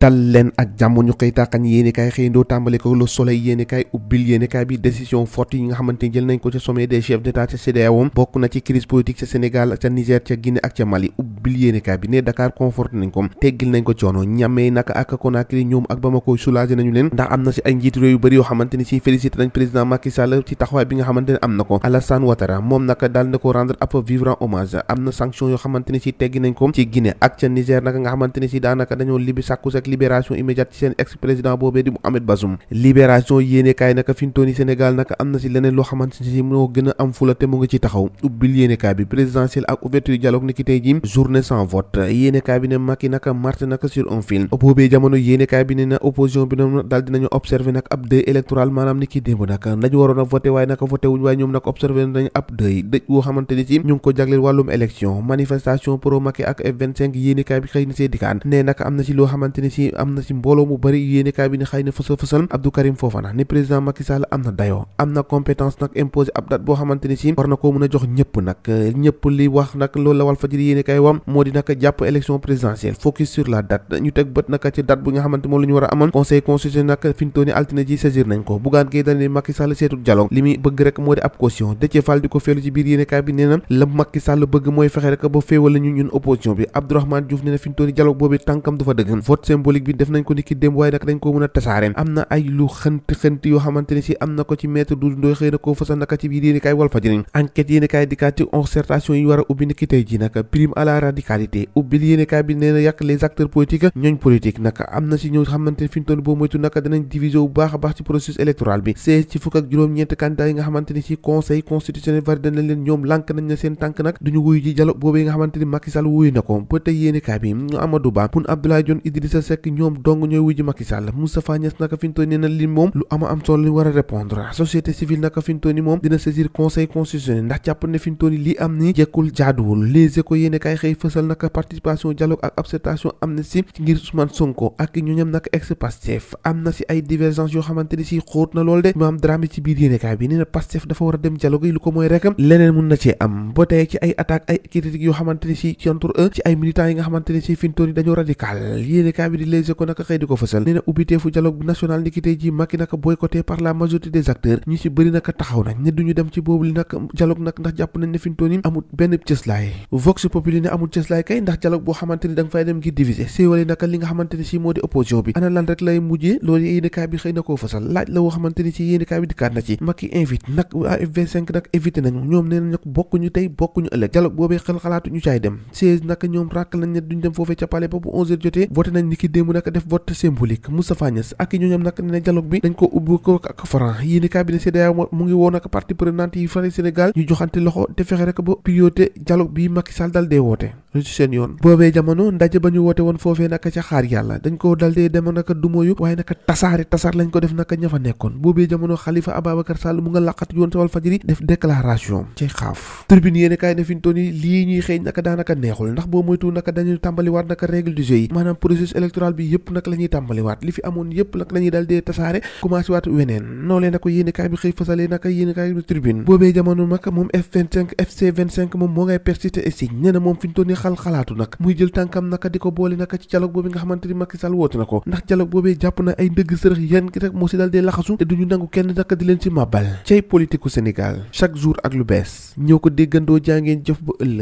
dal leen ak jàmm ñu xëy tàqañ yéenekaay xëyandoo tàmbale ko Le Soleil yéenekaay ubbil yéenekaay bi décision forte yi nga xamante ni jël nañ ko ca sommet des chefs d'état ca CEDEAO bokk na ci crise politique ca Sénégal ca Niger ca Guinée ak ca Mali ubbil yéenekaay bi ne Dakar conforté nañ ko teggil nañ ko coono ñamee naka ak Conakry ñoom ak Bamako soulagé nañu leen ndax am na si ay njiitu réew yu bëri yoo xamante ni si félicité nañ président Macky Sall ci taxawaay bi nga xamante ne am na ko Alassane Ouattara moom naka daal na ko rendre ab vibrant hommage am na sanction yoo xamante ni si teggi nañ ko ci Guinée ak ca Niger naka nga xamante ni si daanaka dañoo sàkku ak libération immédiate ci seen ex président boobee di Mohamed Bazoum libération yéenekaay naka fintooni Sénégal naka am na si leneen loo xamante ni si moo gën a am fula te mu ngi ci taxaw ubbil yéenekaay bi présidentielle ak ouverture dialogue ni ki tey ji journée sans vote yéenekaay bi ne Macky naka marche naka sur un fil boobee jamono yéenekaay bi ne na opposition bi noonu daal dinañu observé nag ab deuil électoral maanaam ni ki démb naka nañu waroon a voté waaye naka voté wuñ waaye ñoom nag observé nañu ab deuil dëj woo xamante ni si ñu ngi ko jagleel wàllum élection manifestation pro Macky ak F25 yéenekaay bi xëy na see dikaan ne naka am na si loo xamante ni si am na si mbooloo mu bëri yéenekaay bi ne xëy na fësal Abdou Karim Fofana ni président Macky Sall am na dayoo am na compétence nag imposé ab date boo xamante ni si war na koo mën a jox ñëpp nag ñëpp li wax nag loolu la Walfadjri yéenekaay wam moo di nag jàpp élection présidentielle focus sur la date ñu teg bët nag ci date bu nga xamante moom la ñu war a amoon conseil constitutionnel nag fi mu toll nii altine ji saisir nañ ko Bougane Gueye Dany Macky Sall seetul dialogue li muy bëgg rek moo di ab caution Déthié Fall di ko feelu ci biir yéenekaay bi nee na la Macky Sall bëgg mooy fexe rek ba féewal ñu ñun opposition bi Abdourahmane Diouf nee na fi mu toll nii dialogue boobu tànkam du fa dëgg vote symbolique bi def nañ ko ni ki démb waaye nag dañ ko mën a tasaare am na ay lu xënt yoo xamante ni si am na ko ci maître Doudou Ndoye xëy na koo fasal naka ci biir yéenekaay Walfadjri enquête yéenekaay dikkaat ci concertation yi war a ubbi ni ki tey ji naka prime à la radicalité ubbil yéenekaay bi nee na yàq les acteurs politiques ñooñ politique naka am na si ñoo xamante ne fi ñu toll boo moytu naka danañ diviser bu baax a baax ci processus électoral bi 16 ci fukk ak juróom-ñeent candidats yi nga xamante ni si conseil constitutionnel validé nañ leen ñoom lànk nañ na seen tànk nag duñu wuyu ji dialogue boobee nga xamante ni Macky Sall wuyu na ko ba tey yéenekaay bi ñu Amadou Ba Boun Abdallah Dionne Idrissa Seck ñoom dong ñooy wuyu ji Macky Sall Moustapha Niasse naka fi ñu toll nee na li moom lu ama am solo li war a répondre société civile naka fi ñu toll ni moom dina saisir conseil constitutionnel ndax jàpp ne fi ñu toll ni li am ni jekkul jaaduwul Les Échos yéenekaay xëy fësal naka participation dialogue ak acceptation amnistie ngir Ousmane Sonko ak ñooñam naka ex Pastef am na si ay divergence yoo xamante ni si xóot na lool de mu am drame ci biir yéenekaay bi nee na Pastef dafa war a dem dialogue yi lu ko mooy rekam leneen mun na cee am ba tey ci ay attaque ay critiques yoo xamante ni si ci entre eux ci ay militants yi nga xamante ni si fi ñu toll ni dañoo radical yéenekaay bi di Les Échos naka xëy di ko fësal nee na ubbiteefu dialogue bi national ni ki tey ji Macky naka boycotté par la majorité des acteurs ñu si bëri naka taxaw nañ ne duñu dem ci boobu li nag dialogue nag ndax jàpp nañ ne fi ñu toll ni amul benn cëslaay Vox Populi ne amul cëslaay kay ndax dialogue boo xamante ni da nga fay dem ngir diviser séewale naka li nga xamante ni si moo di opposition bi ana lan rek lay mujjee loolu yéenekaay bi xëy na koo fasal laaj la woo xamante ni si yéenekaay bi dikkaat na ci Macky invite nag waa F25 nag évité nañu ñoom nee nañ bokkuñu tey bokkuñu ëllëg dialogue boobee xalaatu ñu caay dem 16 naka ñoom ràkkal nañ ne duñ dem foofee ca palais ba bu 11h jotee voté nañ ni ki démb naka def vote symbolique Moustapha Niasse ak ñooñam nag ne dialogue bi dañ ko ubbi ko ak franc yéenekaay bi ne CEDEAO mu ngi woo nag partie prenante yi fare Sénégal ñu joxante loxo te fexe rek ba priorité dialogue bi Macky Sall dal dee woote lu ci seen yoon boobee jamono ndaje ba ñu woote woon foofee naka ca xaar yàlla dañ ko dal dee dem naka dumoyu waaye naka tasaar lañ ko def naka ña fa nekkoon boobee jamono Khalifa Ababacar Sall mu nga laqat yoon sa Walfadjri def déclaration ci xaaf Tribune yéenekaay ne fi ñu toll nii lii ñuy xëy naka daanaka neexul ndax boo moytu naka dañuy tàmbaliwaat naka règle du jeu yi maanaam processus électoral bi yëpp nag la ñuy tàmbaliwaat li fi amoon yëpp nag la ñuy dal dee tasaare commencé waat weneen noolee na ko yéenekaay bi xëy fasalee naka yéenekaay bi Tribune boobee jamono nag moom F25 FC25 moom moo ngay persisté signe nee na moom fi ñu toll nii xalaatu nag muy jël tànkam naka di ko boole naka ci dialogue boobu nga xamante ni Macky Sall woote na ko ndax dialogue boobee jàpp na ay ndëgg sërëx yan ki rek moo si dal dee laxasu te duñu nangu kenn naka di leen ci màbbal cay politique u Sénégal chaque jour ak lu bees ñoo ko déggandoo jàngeen jëf ba ëllëg